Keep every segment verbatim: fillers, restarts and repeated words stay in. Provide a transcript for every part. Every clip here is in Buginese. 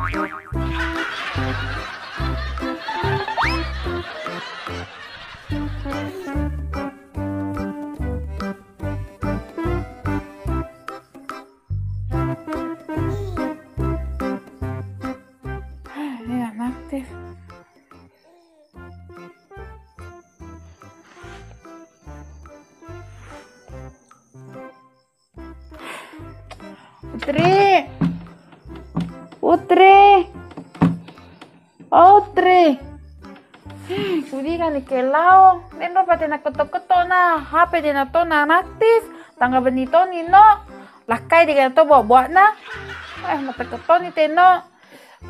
Ini nggak aktif. Putri. Putri. Putri. Sudi kani ke lao. Denro pate na ketok-ketok na. H P de na to na aktif. Tangga benni to ni no. Lakkai de na to buat-buat na. Eh, mate ketoni te no.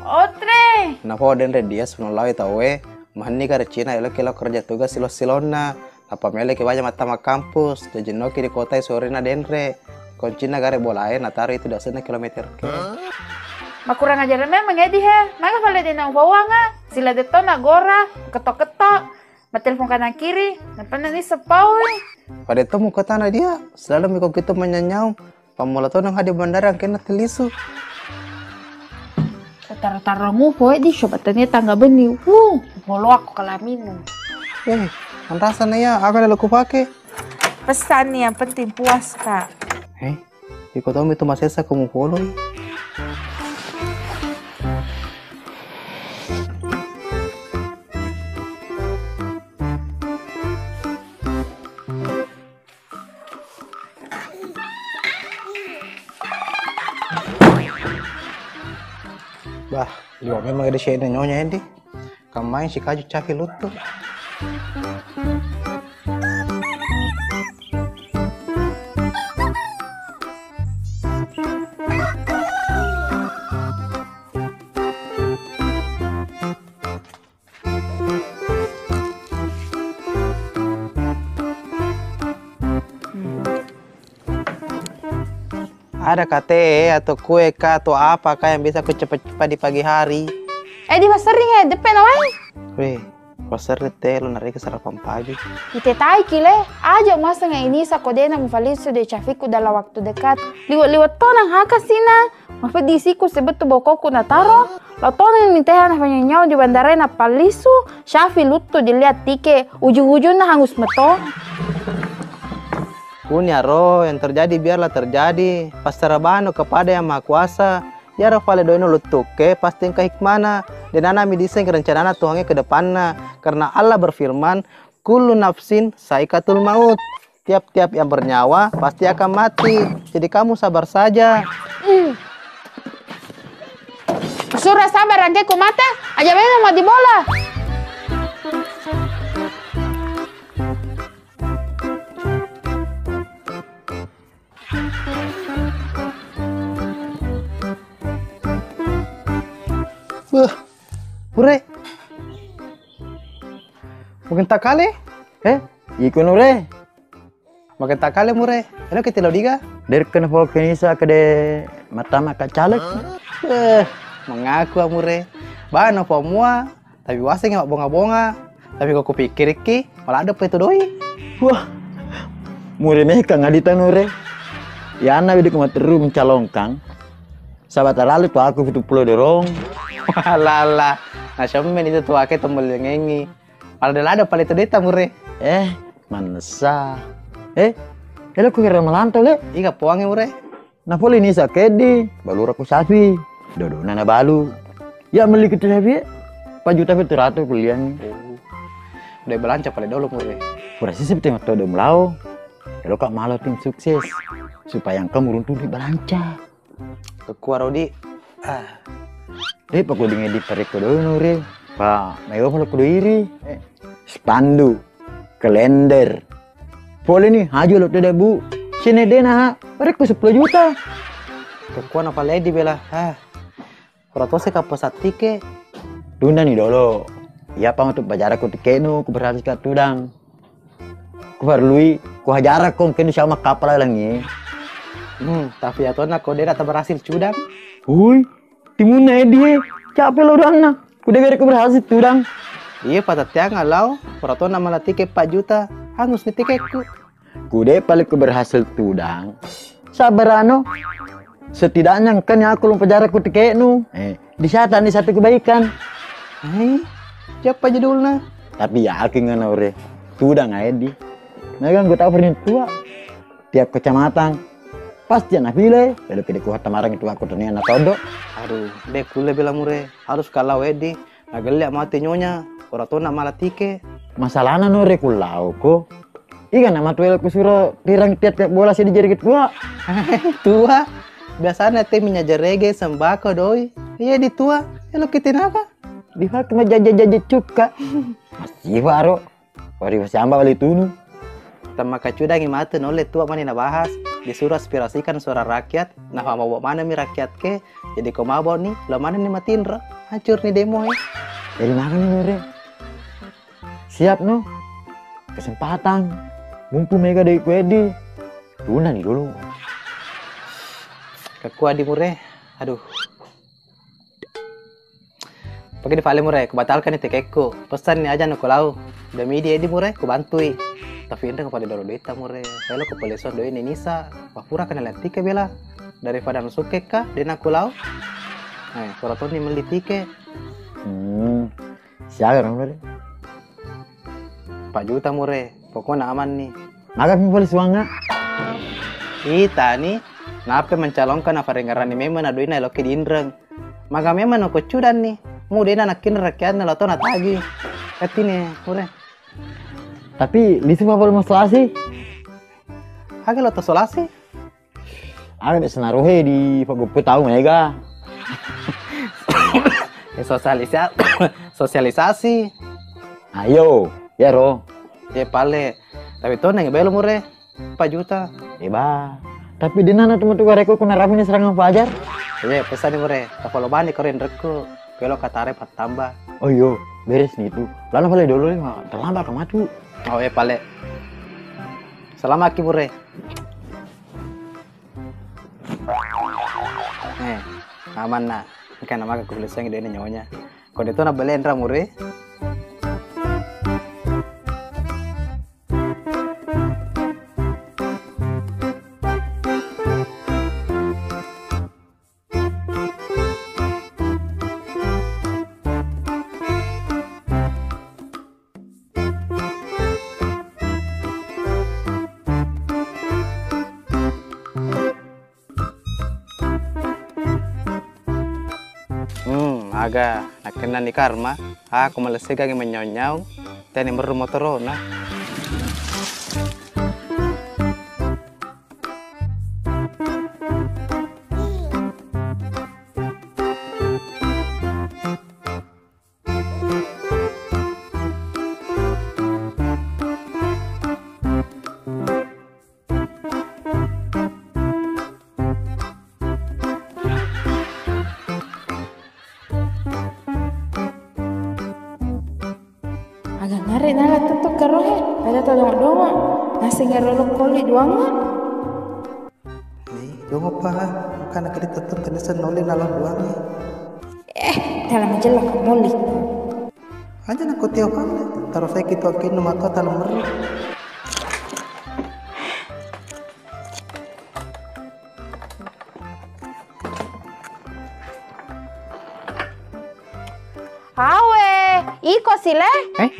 Otre. Nafo denre dia suno lao tau e. Mahenni kare Cina elo ke lao kerja tugas silo-silonna. Apa mele ke baja mattama kampus. Jaji no ki di kota e sore na denre. Kuncinna gare bola e nataro itu dasenna kilometer ke. Makurang ajar memang edi he. Maga pale de na uwanga. Sila de to na gora. Ketok-ketok. Mattelepon kanan kiri. Nappa na ni sepaui. Pada to muka tanah dia. Selalu miko kita menyanyau. Pammulla tona hadir bandara angkenna tellisu. Taro-taro ngupo e di sobatania tangga benni. Wuh, molo aku kalaminnu. Eh, manrasa na iya, aga lalo kupake. Pesan nih, yang penting puas, Kak. Eh, iko tommi tu masessa ko mupoloi. Bah, liwa memang ada syekna nyonya endi. Kammain si kaju cafi luttu. Ada kate atau kue kah atau apa kah yang bisa ku cepat-cepat di pagi hari? Eh, di passerring e, deppe nawai. Weh, passerring te lo nareka sarapan pagi. Ite tai ki le, aja maseng ini sako dena mufalisu de cafiku dalam waktu dekat. Liwat-liwat tonang haka sina. Mapeddi siku sebettu bokoku nataro. Lo toneng ni teha nafanyanyau di bandara e napallisu. Syafi luttu dilihat tike. Ujung-ujungna hangus meto. Kuniaro yang terjadi biarlah terjadi. Passerah bano kepada Yang Maha Kuasa. Iyaro fale doino luttukke pasti engka hikmana. Denana mi diseng rencanana Tuhangnge ke depanna. Karena Allah berfirman, "Kullu nafsin saikatul maut." Tiap-tiap yang bernyawa pasti akan mati. Jadi kamu sabar saja. Hmm. Sura sabar, angke ku mate, aja memang mau di bola. Wah, Pure. Mungkin tak kali? Eh, iko nure. Makkeda kale mure, elo ke telo diga? Derkena foke nisa kede matama ka caleg. Eh, mengaku ah mure. Bano po mua, tapi waseng mabbonga-bonga. Tapi ko kupikkirikki, maladde pe tu doi. Wah, mure meka ngadita nure. Yana widi ko matteru mencalongkang. Sabata lalu tu aku fitu pulo dorong. Walala, nasemme itu tu ake tembel ngengi. Pada lada pale tu deta mure. Eh, manessa. Eh, elo ku kira malantau le. Iga poange mure. Na pole nisa keddi, balura ku sapi. Dodona na balu. Ya melli kitu sapi. Empat juta fitu ratu kuliah ni. Oh. Udah belanja pale dolo mure. Pura sisi betul betul dong lao. Elo kak malo tim sukses. Supaya engkau meruntuh di belanja. Kekuaro di. Ah. Eh, pakodinge di parekko doi nure. Pa, mayo pala kudo iri. Eh, spanduk, kalender. Pole ni, haju lo tu debu. Sini dena ha, parekko sepuluh juta. Kekuana pale di bela. Ah. Ora tose kappa sattike. Tunda ni dolo. Iya pa untuk bajarakku tikenu, ku berhasil ka tudang. Kuparlui, kuhajarakko engkeni sama kapala langi. Hmm, tapi atona ko dera ta berhasil cudang. Hui, timunna edi e, capek lo danna. Kude gere ku berhasil cudang. Iya patatteang alau, peratona malatike empat juta, hangus ni tikekku. Kude pale ku berhasil cudang. Sabarano. Setidaknya engkani aku lo pajara ku tiketnu. Eh, disatani satu kebaikan. Eh, siapa judulna? Tapi yakin ngana ore. Tudang aedi. Nagang gue tahu pernah tua. Tiap kecamatan pasti anak pile, lalu kede kuhata marang itu aku tania na todo. Aduh, de kulle bela mure. Harus kalau wedi. Nagelle mate nyonya, ora tona mala tike. Masalahna nore kullao ko. Iga na matuel kusuro tirang tiat bola sedi jari ketua. Tua, biasana te minyak jerege, sembako, doi. Iya di tua, elo kitinaka. Di fakta majaja-jaja cukka. Masih waro. Wari wasiamba wali tunu. Temmakaccudangi matu naulle tua mani nabahas, disuro aspirasikan suara rakyat, nafamabo manengmi rakyat ke, jadi ko mabo ni, lo manenni matinro, hancur ni demo e. Jadi makan ni nure. Siap no. Kesempatan. Mumpung mega doi kuedi. Tunda ni dulu. Kekua di mure. Aduh. Pake di fale mure, kubatalkan ni tiketku. Pesan ni aja nukulau. Demi di edi mure, kubantui. Tapi inre ko pada dolo duitta mure. Elo ko pelesuan doi ni nisa. Wah pura kena lihat tiket bela. Daripada nusukke ka, dena kulau. Eh, pura toni melli tiket. Hmm. Siaga dong mure? Empat juta mure. Pokoknya aman ni. Maga mi pole suanga? Ita ni, nape mencalonkan apa rengarani memang na doina eloki diinreng. Maga memang no kocudan ni. Mu dena nakkin rakyatna lo to natagi. Katini, ure. Tapi lisu apa pole masalasi? Aga lo to solasi? Aga de senaruhe di pagoppo tau mega. Ya, sosialisa-, sosialisasi. Ayo, ya ro. Ya pale. Tapi to neng belo mure. Empat juta. Eh, ba. Tapi dena na teman tu gareko ku narapi ni serangan fajar. Iya, pesan ni mure. Tapalo bani keren rekku. Kelo katare patamba. Oh iyo, beres ni tu. Lalu pale dulu ni, terlambat ka matu. Oh, eh, pale. Selamat ki mure. Eh, aman na. Engka na maga ku selesai dena nyonya. Ko de to na belen ra mure. Hmm, aga nakkenna ni karma. Aku malessegangi mennyau-nyau, teni merru motorona. Aga nare nala tetto karohe, pada to dongo-dongo. Naseng ero lo koli duanga. Ih, dongo pa, engkana kedi tetto tenesen nole nala duanga. Eh, dalam aja lah kemoli. Aja nak kau tiap hari, terus saya gitu akhirnya mata dalam meri. Awe, iko sile? Eh?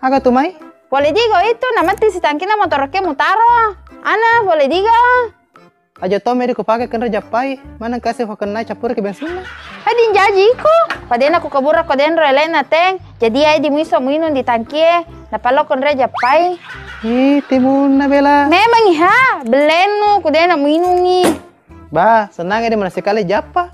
Aga tu mai? Pole digo itu, namatti sitangkina motorokke mutaro. Ana, pole digo. Aja to medi kupake kenre jappai, maneng kasi fakenna cappuraki bensinna. Hadi jaji iko, padena ku kabura ko denro elena teng. Jadi ai di muiso muinung di tangkie, napalo kenre jappai. Ih, timunna bela. Memang iha, belennu ku dena muinungi. Bah, senang di mana sekali jappa.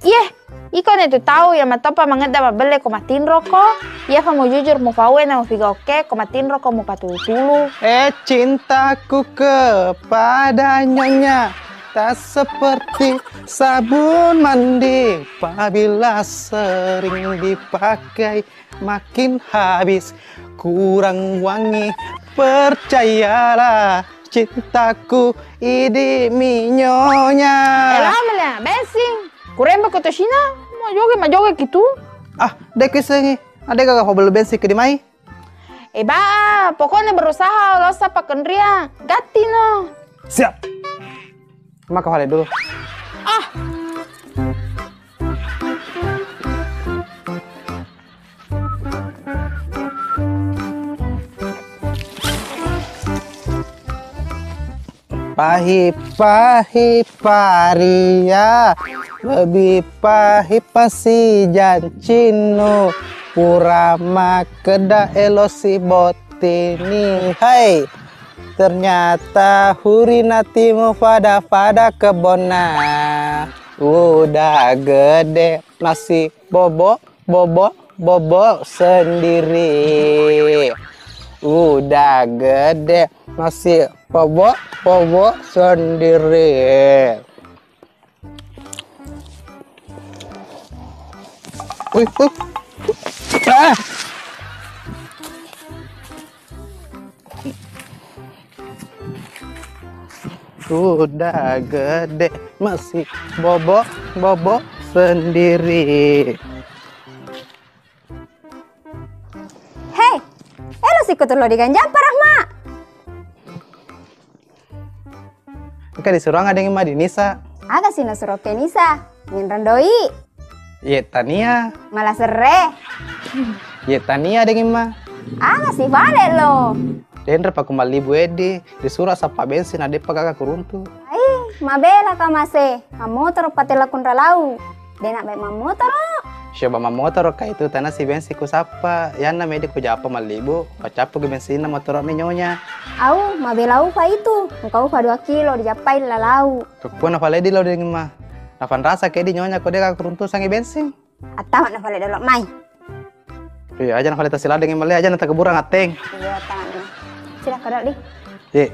Iye, iko ne tu tau iya matoppa mangedda mabbelle ko matinroko. Iya fa mujujur mufaue na mufigaokke ko matinroko mupatulu-tulu. Eh, cintaku kepada nyonya tak seperti sabun mandi, apabila sering dipakai makin habis, kurang wangi. Percayalah cintaku, idi mi nyonya. Ela mele bensin. Kurembe ko tosina, majoge majoge kitu. Ah, de kesengi. Ade gaga hobel bensin ke di mai. Eh ba, pokoknya berusaha lo sa pakenria. Gatti no. Siap. Maka fale dulu. Ah! Pahit-pahit paria, lebih pahit pasi jancinnu. Pura makkeda elosi bottini, hai. Ternyata huri natimu pada-pada kebonna. Udah gede masih bobo, bobo, bobo sendiri. Udah gede masih bobo, bobo sendiri. Wih, wih. Ah. Udah gede masih bobo, bobo sendiri. Hei, elo sikko tullo diganjang parahma. Engka disuruang adeng madinisa. Aga si nasuro kenisa? Minrang doi. Ye tania. Mala serre. Ye tania adeng ma. Aga si bale lo. Denre paku mallibu eddi, disuro sappa bensin na deppa gaga kuruntu. Ai, mabela ka mase, mammotoro patella kunralau. Dena baik mammotoro. Coba mammotoro ka itu tana si bensin ku sappa, yanna medi ku jappa mallibu, pacappu ki bensinna motoro mi nyonya. Au, mabela ufa itu, engka ufa dua kilo dijappai lalau. Kekkua na fale di lo deng ma. Nafanrasa ke di nyonya ko de ka kuruntu sangi bensin. Attama na fale dolo mai. Iya aja na fale tasila deng male aja na takeburang atteng. Iya, attama na. Sila kodok di. Iya.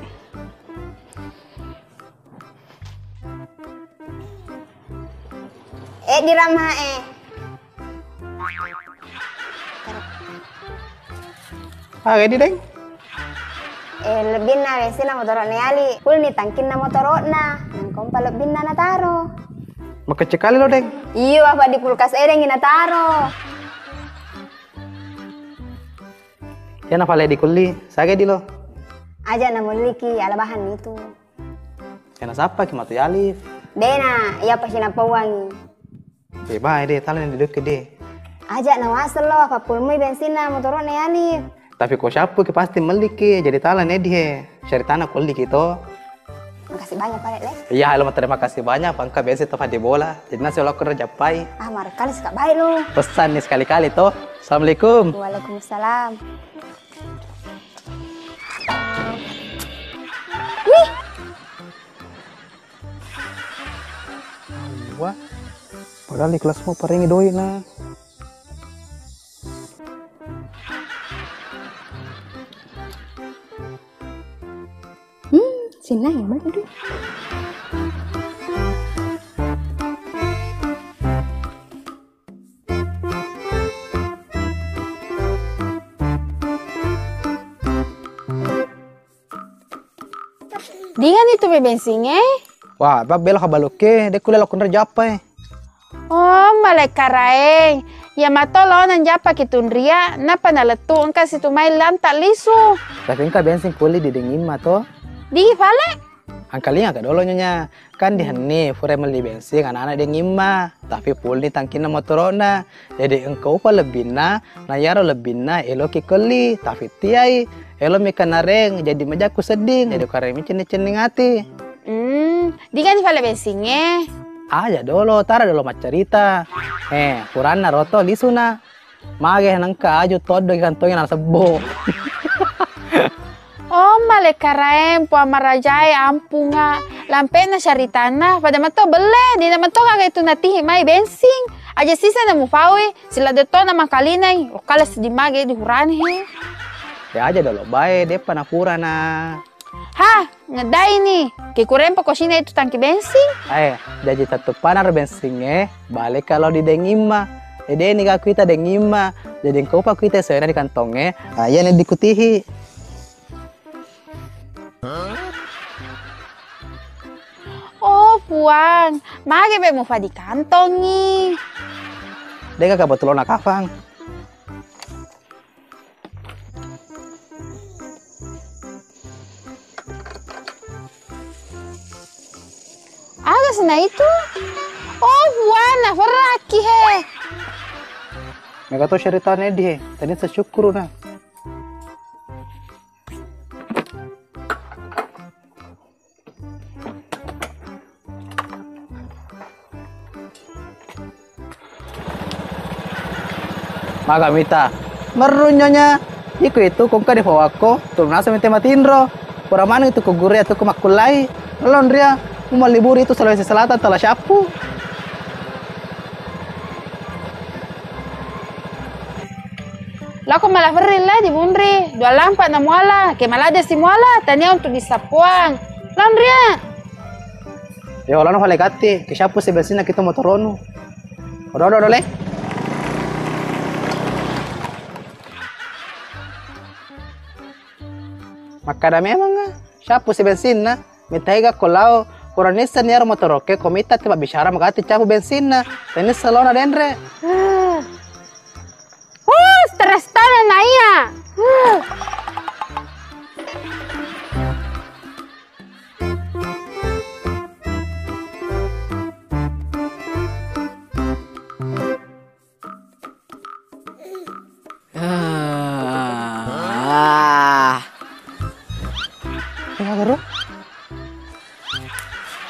Eh, di Rama, eh. Ah, ready, Deng? Eh, lebbinna bensinna motoro'na Ali. Full ni tangkinna motoro'na. Nangkompa lebbinna nataro. Makecil kali lo, Deng. Iyo, apa di kulkas eh, Deng, nataro. Ya, na fale di kulli. Sage di lo. Aja na mulliki, ala bahan itu. Kena sappa ki matu Yalif? Dena, iya pasti napauangi. Eh, bae de, tala ni didukki de. Aja na waseng lo, pappulmui bensinna motoro'na Yalif. Tapi ko syappu ki pasti melli ki, jadi tala ni di he. Syaritana kulli ki to. Makasih banyak, Pak Le. Iya, halo, terima kasih banyak. Pangka bensin to fadi bola. Jadi nasi lo kerja pai. Ah, marakali sekak baik lo. Pesan ni sekali-kali to. Assalamualaikum. Waalaikumsalam. Wih. Wah, padahal ikhlas mau paringi doi na. Hmm, sinai mana tu? Dingani tu bensingnge. Wah, bab belo habalukke, de kulle lo kunre jappa e. Oh, malai karaeng. Iya mato lo nanjappa ki tunria, nappa nalettu engka situ mai lanta lisu. Tapi engka bensin kulli di dengimma to. Di fale? Angkalinga ka dolo nyonya. Kan di henni, fura melli bensin, anak-anak dengimma, tapi full ni tangkinna motoro'na. Jadi engka upa lebbinna, na iyaro lebbinna eloki kelli, tapi tiai, elo mi kanareng, jadi majakku sedding, jadi kareng mi cenning-cenning ati. Hmm, digani fale bensingnge? Aja dolo, tara dolo maccarita. Eh, furanna roto lisuna. Mage nengka aju toddo ki kantongi na sebbo. Oh, malekaraeng, Puang Marajae, ampunga. Lampe'na syaritanna, pada mato belle, dina mato gaga itu natihi mai bensing. Aja sisa na mufaui, sila detto na makalinai. Okala seddi mage di hurani he. Ya aja dolo bae, deppa na furana. Ha, ngeddai ni. Ke kurempa kosina itu tangki bensin. Eh, jaji tattuppana ro bensingnge, bale kalau di dengimma. Ede ni ga kuita dengimma. Jadi engka upa kuita sena di kantongnge. Ah, iya ni dikutihi. Oh, Puang, mage be mufa di kantongi. Dega ka botolona kafang. Aga Sina itu. Oh, Puang, naferraki he. Mega to syaritana di he, tadi sesyukuru na. Maga mita. Merru nyonya. Iko itu kongka di fawakko, turun asa mite matinro. Pura maneng itu ko guru ya tu ko makkullai. Laon ria, mu malliburi itu Sulawesi Selatan tala syappu. Lako mala ferri la di munri, dua lampa na muala, ke malade si muala, tania untuk disappuang. Laon ria. Yo, lano fale gatti, ke syappu si bensinna kita motoronu. Odo, odo, odo, le. Makkada memang, ah, syappu si bensinna. Mitaega ko lao, pura nisseng niaro motoroke, ko mita te mabbicara magatti cappu bensinna. Tenisseng laona denre. Uh, stres tona na iya. Uh. Ah. Eh, aga ro?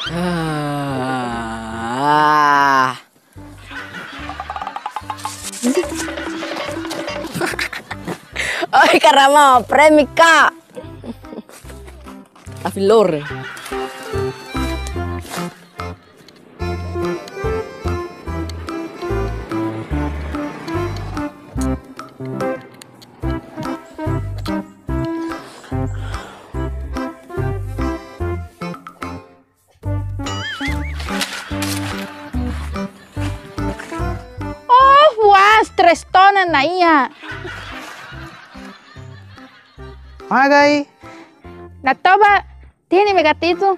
Ah. Oi, karama, premi ka. Tapi lore. Oh, wah, stres tona na iya. Magai. Nattoba. Tini mega titu.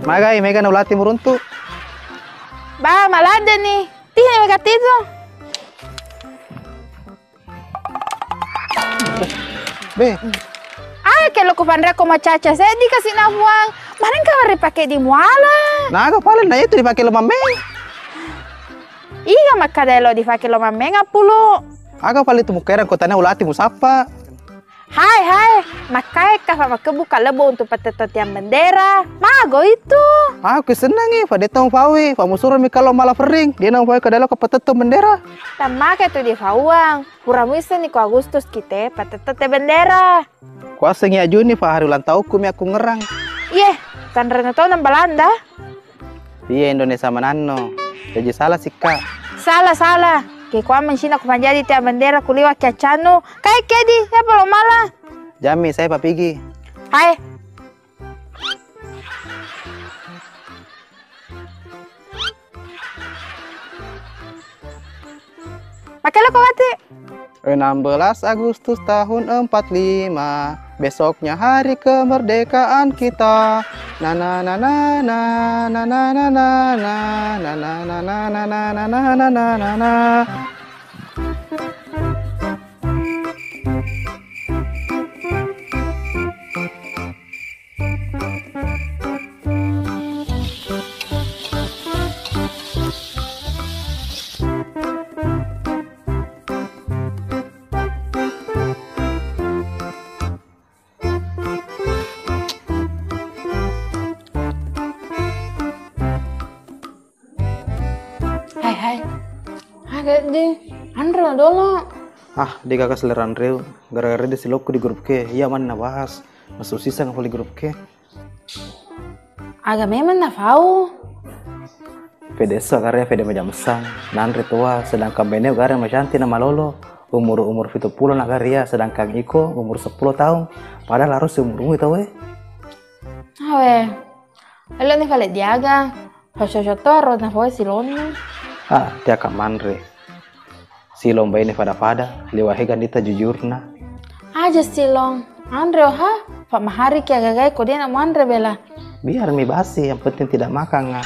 Magai, mega na ulati muruntu. Ba, maladde ni. Tini mega titu. Be. Ah, ke lo ku panre ko macaca seddi kasi na Puang. Maneng ka ripake di muala. Naga paling na itu dipake lo mamme. Iga makkada lo dipake lo mamme ngappulo. Aga pale tu mukaerang kotana ulati musappa. Hai, hai, makkae ka fa makkebbu ka lebbo untuk patetto tiang bendera. Mago itu. Aku senangi fa detta mufawi, fa musurumi kalo mala ferring, dia na mufawi kadalo ka patetto bendera. Tammake tu di fauang. Pura muissenni ko Agustus kite patetto te bendera. Kuasengi Ajuni fa hari ulang tahukku mi aku ngerang. Iye, tanrena to nang Balanda. Iya, Indonesia mananno. Jaji salah sikka. Salah, salah. Ke kuameng sina ku manjadi tiang bendera kuliwa ki accanu. Kai kedi, ya palo mala. Jami, saya papigi. Hai. Makkelo ko wati. Enam belas Agustus tahun empat lima, besoknya hari kemerdekaan kita. Na na na na na. Hai, hai. Aga di, anre dolo. Ah, de gaga selera anreu. Gara-gara de silokku di grup ke. Iya manna bahas. Masuk sisa ngapoli grup ke. Aga memang nafau. Pede esso gare pede majamsang. Nanre tua, sedangkan beneu gare macanti na malolo. Umur-umur pitu pulo na garia, sedangkan iko umur seppulo taung. Padahal harus umur-umur tau e. Awe. Elo ni fale diaga. Sosok to ro na foe silonna. Ah, tiaka manre. Silong baine fada-fada, liwa hega nita jujurna. Aja silong, anre oha, fa mahari ki agagai ko dia na muanre bela. Biar mi basi, yang penting tidak makan nga.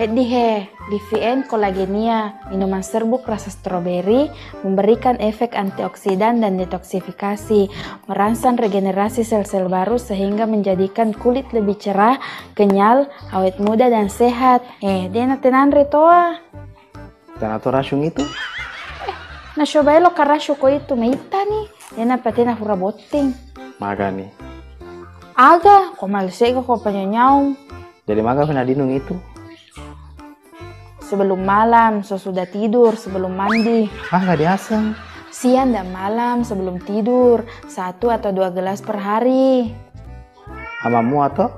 Eddi he, L V N Collagenia, minuman serbuk rasa stroberi, memberikan efek antioksidan dan detoksifikasi, merangsang regenerasi sel-sel baru sehingga menjadikan kulit lebih cerah, kenyal, awet muda, dan sehat. Eh, de' na tenanre toa. Tena to rasung itu? Eh, nasiobai lo karasung ko itu, maitani. De' na patena pura botting. Magani? Aga, ko malesega ko panyanyau. Jadi maga pernah dinung itu? Sebelum malam, sesudah tidur, sebelum mandi. Ah, nggak diaseng. Siang dan malam sebelum tidur, satu atau dua gelas per hari. Amamu atau?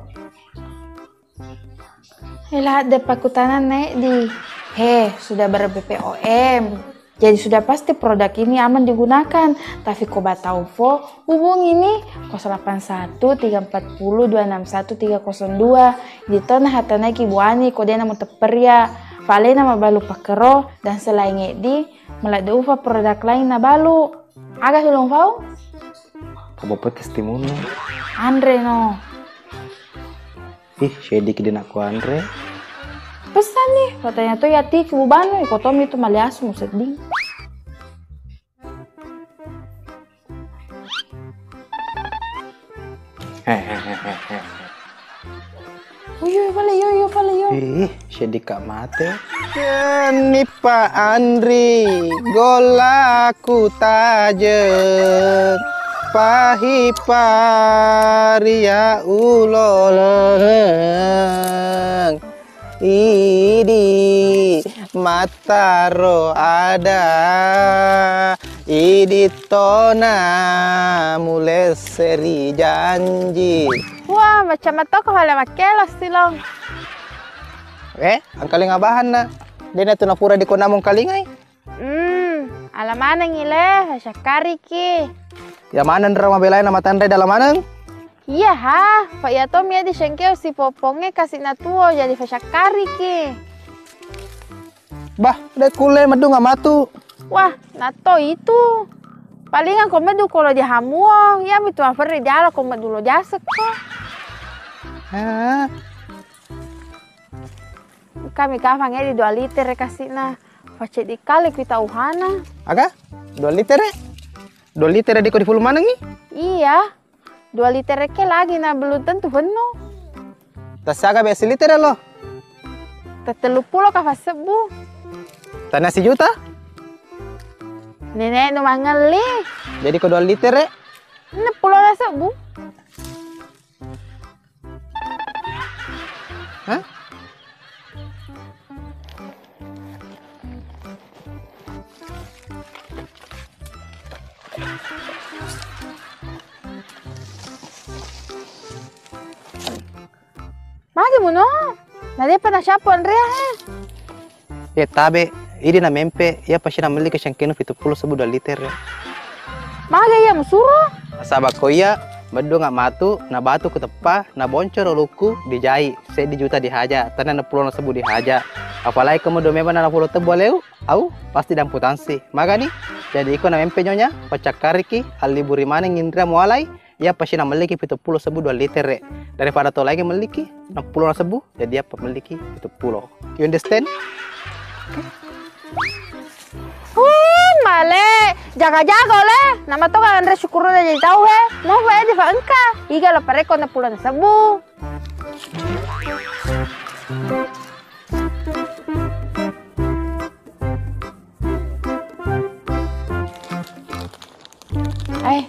Ela de pakutana naik di. He, sudah ber-B P O M. Jadi sudah pasti produk ini aman digunakan. Tapi ko batau fo, hubungi ni kosong delapan satu tiga empat puluh dua enam satu tiga kosong dua. Di tona hatana ki buani ko de' na mutepperia. Falena mabalu pakero dan selain eddi, maladde ufa produk lain na balu. Aga sulung fau? Pabopo testimoni. Anre no. Ih, sedikit de' na kuanre. Pesan ni, katanya to yati ki bubanu, iko tomi tu maliasu musedding. Hehehe. Uyu, pale, yo, yo, pale, yo. Ih, sedika mate. Kenni Pa Anri, gollaku tajeng, pahi-paria uloleng. Idi mattaro ada, idi tona mulesseri janji. Wah, macam matoko pale makkelo silong. Eh, angkalinga bahanna. De' na tu napura dikona mungkalingai. Hmm, ala maneng ile, fasyakkariki. Ya maneng ro mabelaina matanre dala maneng? Iya ha, fa iya to mia di sengkeo sipopongnge kasi na tuo jadi fasyakkariki. Bah, de' kulle meddu nga matu. Wah, natto itu. Palingan ko meddu ko lo jahamuo, iya mitu maferri jalo ko meddu lo jasekko. Hah? Kami kafang edi dua liter kasina. Faceddi kale kuita uhana. Aga? Dua liter? Dua liter diko di fulu manengi? Iya. Dua liter ke lagi na belum tentu penuh. Tasiaga be siliter lo? Tatellu pulo ka fassebbu. Tania sijuta? Nenek nu mangelli. Jadi ko dua liter? Enam pulo na sebbu. Hah? Magi muno? Nadepa nasappo Andrea he. Ye tabe, idi namempe, iya pasti namelliki sengkenu pitu pulo sebbu dua liter. Maga iya musuro? Nasaba ko iya, meddu nga matu, nabatu ku teppa, naboncoro lukku, dijai, seddi juta dihaja, tanna enneng pulo sebbu dihaja. Apalagi ko meddu memang na pulo tebbu aleu, au, pasti dampu tansi. Magani? Jadi iko namempe nyonya, paccakkariki, alliburi maneng inria mualai, iya pasti namelliki pitu pulo sebbu dua liter. Daripada to laingnge melliki, enneng pulo sebbu, jadi apa melliki pitu pulo. You understand? Huh, male, jaga-jaga le. Nama to kan Andre syukur udah jadi tahu he. Mau bae di fa engka. Iga lo pareko enneng pulo sebbu. Eh.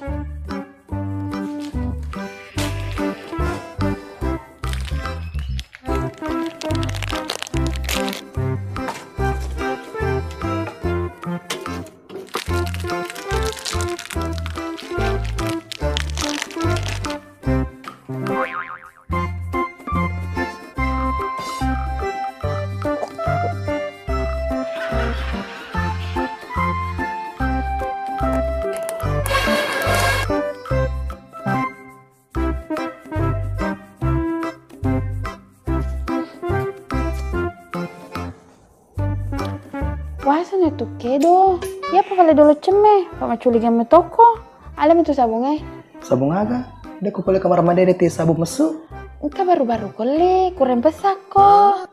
Wasana tu kedo. Iyapa pale dolo cemme, pa maculiga metoko. Alami tu sabunge. Sabung aga? De ko pole kamar mandi de ti sabung messu. Engka baru-baru kole, kurang pesakko.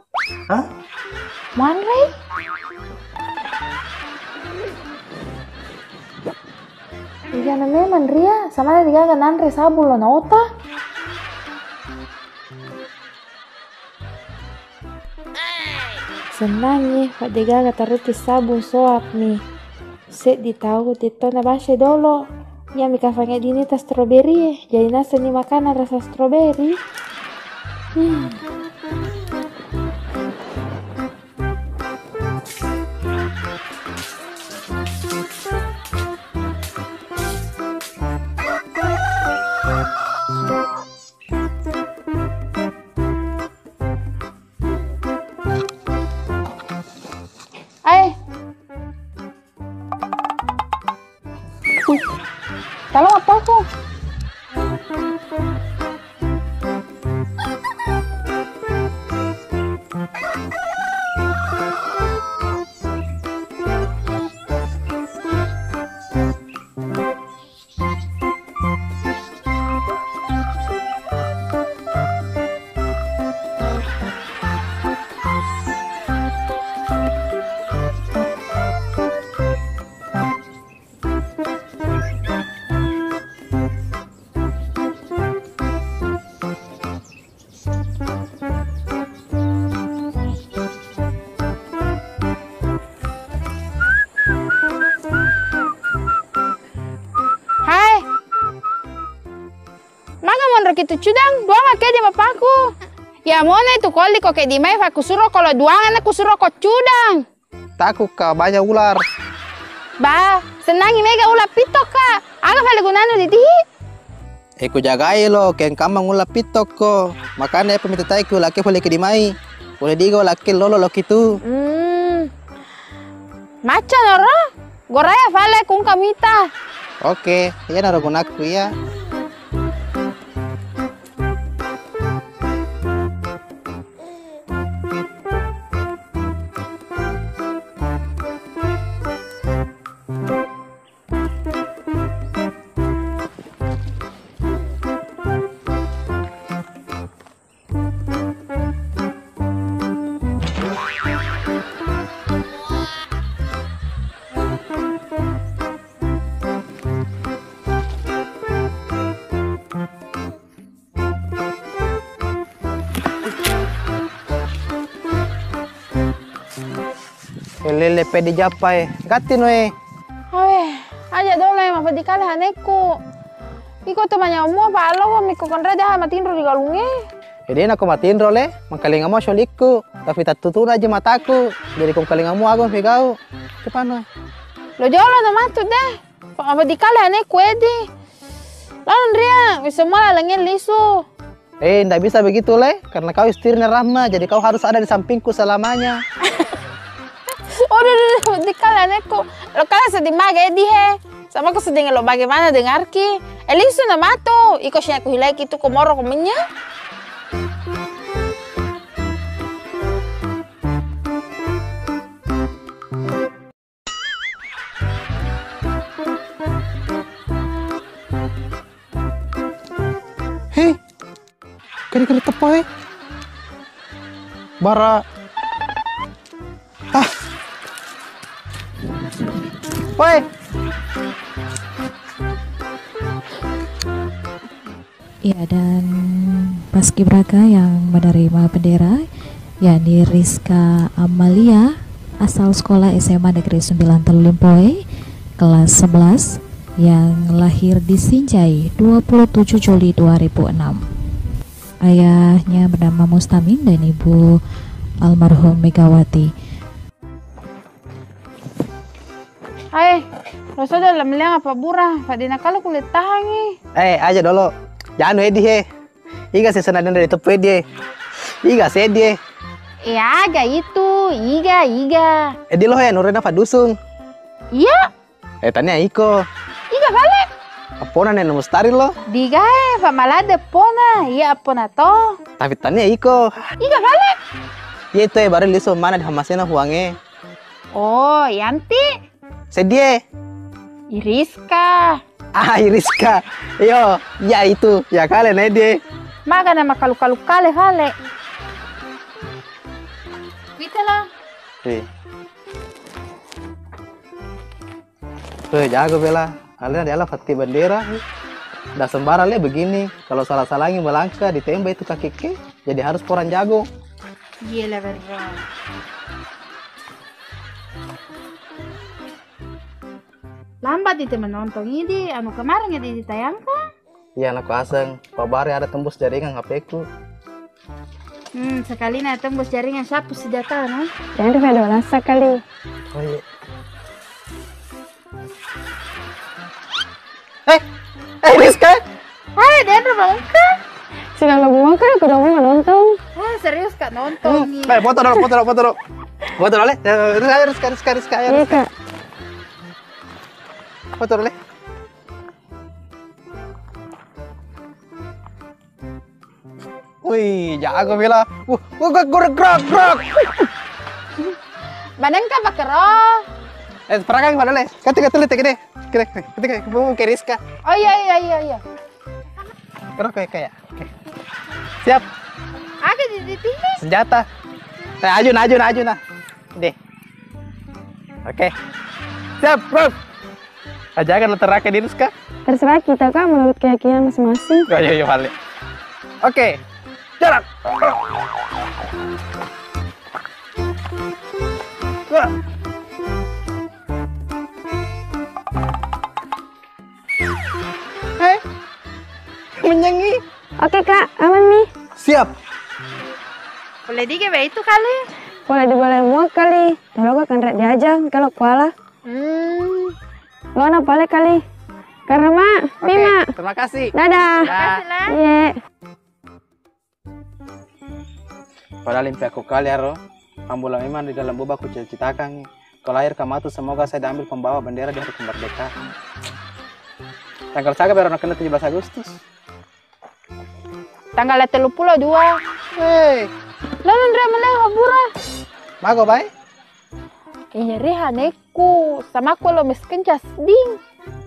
Hah? Manrei? Iyana memang ria, samana degaga nanre sabung lo naota. Sennangngi, fa degaga taruki sabung soap mi. Seddi tau tettona base dolo. Iya mi kafang eddinita strawberry e. Jadi nasenni makanang rasa strawberry. Hmm. Ae. Wih, tolong apaku? Hai. Maga monro kitu cudang, duanga keddi mapaku. Ya mona itu koli ko keddi mai fa kusuro ko lo duanga na kusuro ko cudang. Takut ka banyak ular. Ba, senangi mega ular pitok ka. Aga fale gunana didi? E, ku jagai lo, kengkamang ular pitok ko. Makana epa mita tai ki ular ke fale keddi mai. Pole diga ular ke lolo lo kitu. Hmm. Macca noro? Goraya fale kungka mita. Oke, iyanaro gunakku iya. Elele pede jappa e. Gatti no e. Awe, aja dolo e, mapeddi kale hanekku. Iko tu manyamua pa allo miko konre daha matinro di galunge. Ede nako matinro le, mangkalinga mo solikku. Tapi tattutuna aja mataku. Jadi kongkalinga mo agung pegau. Cepano. Lo jolo na matu deh. Apa dikale ane kuedi? Lawan ria, bisa mala lengen lisu. Eh, ndak bisa begitu, Le. Karena kau istrinya Rahma, jadi kau harus ada di sampingku selamanya. Aduh, aduh, aduh, dikale aneku. Lo kala sedih maga, Edi, he. Sama ku sedih lo bagaimana dengarki. Eh, lisu na matu. Iko siaku hilai kitu komoro ko menya. Hei, kena-kena tepa, eh. Bara. Ah. Woi. Ya, dan paskibraka yang menerima bendera, yakni Rizka Amalia, asal sekolah S M A Negeri sembilan Telu Limpoe, kelas sebelas, yang lahir di Sinjai, dua puluh tujuh Juli dua ribu enam. Ayahnya bernama Mustamin dan ibu almarhum Megawati. Ae, lo soda la meliang apa bura, fadina kala kulit tahangi. Eh, aja dolo. Janu, Edi, he. Iga se senadana dari tepu, Edi, he. Iga se, Edi, he. Iya, aga itu. Iga, iga. Edi lo, he, nurena fadusung. Iya. Eh, tania iko. Iga balik. Apona Nenek Mustari lo? Digae, Pak Malade pona. Iya, apona to. Tapi tania iko. Iga balik. Iya itu, eh, baru lisu mana di hamasena huange. Oh, Yanti. Sedie. Iriska. Ah, Iriska. Yo, ya itu. Ya kale na die. Maga na makalu-kalu kale fale. Salah. Weh. Weh, jago Bella. Alena diala fatti bendera. Dah sembarang le begini. Kalau salah-salangi melangkah, ditembak itu kakekku. Jadi harus porang jago. Gila, Berro. Lambat itu menonton ini, anu kemarin jadi ditayangkan. Iya, anakku aseng. Pabari ada tembus jaringan H P-ku. Hmm, sekali na tembus jaringan, siapa senjata, no? Jangan lupa dola sekali. Oh iya. Eh, eh, Rizka. Hai, dan rumahka. Sudah lo buang kan, aku udah mau nonton. Ah, serius, Kak, nonton nih. Eh, foto dulu, foto dulu, foto dulu. Foto dulu, eh. Rizka, Rizka, Rizka, Rizka, ya, iya, Rizka. Kak. Foto dulu, eh. Wih, jago Bella. Wah, wah, gerak, gerak, gerak. Manengka bakero. Eh, perang pada le. Kata, kata le, kede. Kede, kede, kede. Bu, ke Rizka. Oh iya, iya, iya, iya. Kero kayak, kayak. Oke. Siap. Aga di, di sini. Senjata. Eh, aju, aju, aju, nah. Deh. Oke. Siap, bro. Aja kan lo terakhir di Rizka. Terserah kita, Kak, menurut keyakinan masing-masing. Ayo, ayo, balik. Oke. Jarak. Wah. Hai. Menyangi. Oke, Kak, aman nih. Siap. Boleh dige be itu kali. Boleh diboleh mua kali. Tolong kak kan rek diajang kalau kuala. Hmm. Lona pale kali. Karena mak, oke, Bima. Terima kasih. Dadah. Dah. Makasih lah. Iya. Padahal impiakku kali aro, ambola memang di dalam boba ku cita-citakan. Kalau lahir ka matu, semoga saya diambil pembawa bendera di hari kemerdekaan. Tanggal saga baru nakenna tujuh belas Agustus. Tanggal tellu pulo dua. Hei. Lalu ndra melai habura. Mago bai? Iya, riha nek. Ku, sama ku lo mes kencas ding.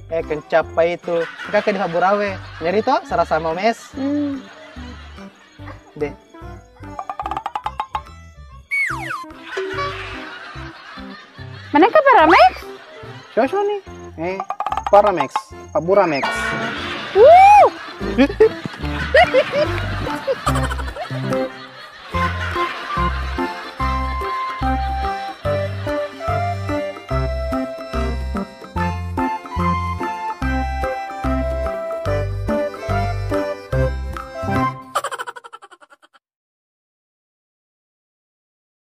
Eh, kencap pa itu. Engka ke di Faburawe. Nyeri to, serasa mau mes. Hmm. Deh. Mana ke Paramex? Sosok nih. Eh, Paramex, Faburamex. Wuh.